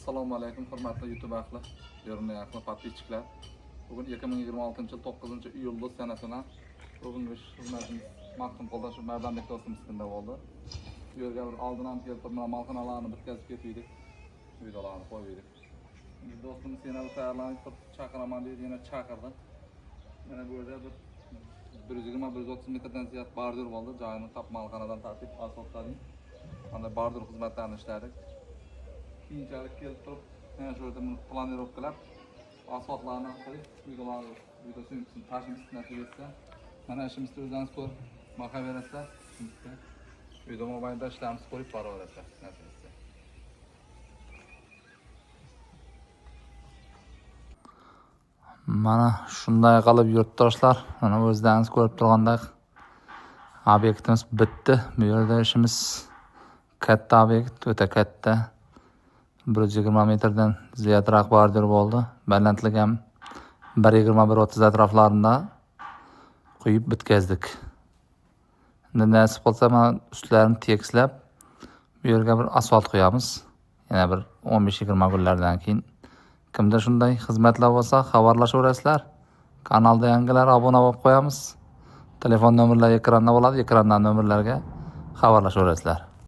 Assalomu alaykum hurmatli YouTube ahli, yorumli ahli подписчик lar. Bugun 2026 yil 9 iyul sanasina bugungi ish xizmatimiz Maxtumqulda shu Mardonbek do'stimiznikida bo'ldi. Bu yerga bir oldin ham kelib turib, mana molxonalarni bitkazib ketdik. Videolarni qo'yib edik. Endi do'stimiz yana bir tayyorlanib turib chaqiraman dedi, yana chaqirdi. Mana bu yerda bir 120-130 metrdan ziyod bordyur bo'ldi. Joyini tap molxonadan tortib asfaltladik. Mana bordyur xizmatlarini ishladik. Keyinchalik kelib turib, mana shu yerda buni планировка lab, asfaltlarni qilib, videolarni, video съёмка sini tashimiz nasib etsa. Mana ishimizni o'zlaringiz ko'rib baho berasizlar. Ishimizga video mobaynida ishlarimizni ko'rib boraverasizlar nasib etsa. Mana shunday qilib yurtdoshlar, mana o'zlaringiz ko'rib turgandek obyektimiz bitdi. Bu yerda ishimiz katta obyekt, o'ta katta. 120 metrdan ziyodroq bordyur bo'ldi. Balandligi ham 1,20-1,30 atroflarida quyib bitkazdik. Endi nasib qilsa mana ustlarini tekislab bu yerga bir asfalt quyamiz. Yana bir 15-20 kunlardan keyin kimda shunday xizmatlar bo'lsa xabarlashaverasizlar. Kanalda yangilar obuna bo'lib qo'yamiz. Telefon nomerlari ekranda bo'ladi. Ekrandan nomerlarga xabarlashaverasizlar.